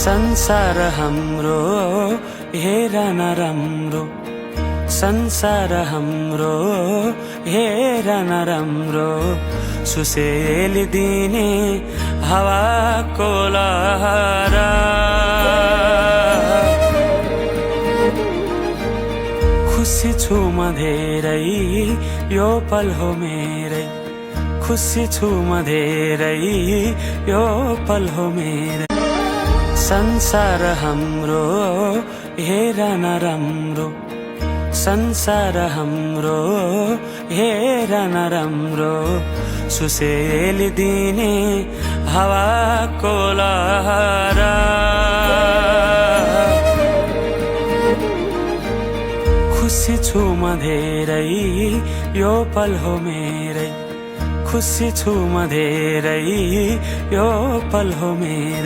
संसार हाम्रो हेर न राम्रो, संसार हाम्रो हेर न राम्रो, सुसेली दिने हावाको लहरा। खुसी छु म धेरै यो पल हो मेरै, खुसी छु म धेरै यो पल हो मेरै। संसार हाम्रो हेर न राम्रो, संसार हाम्रो हेर न राम्रो, सुसेली दिने हावाको लहरा। खुसी छु म धेरै यो पल हो मेरै, खुसी छु म धेरै यो पल हो मेरै।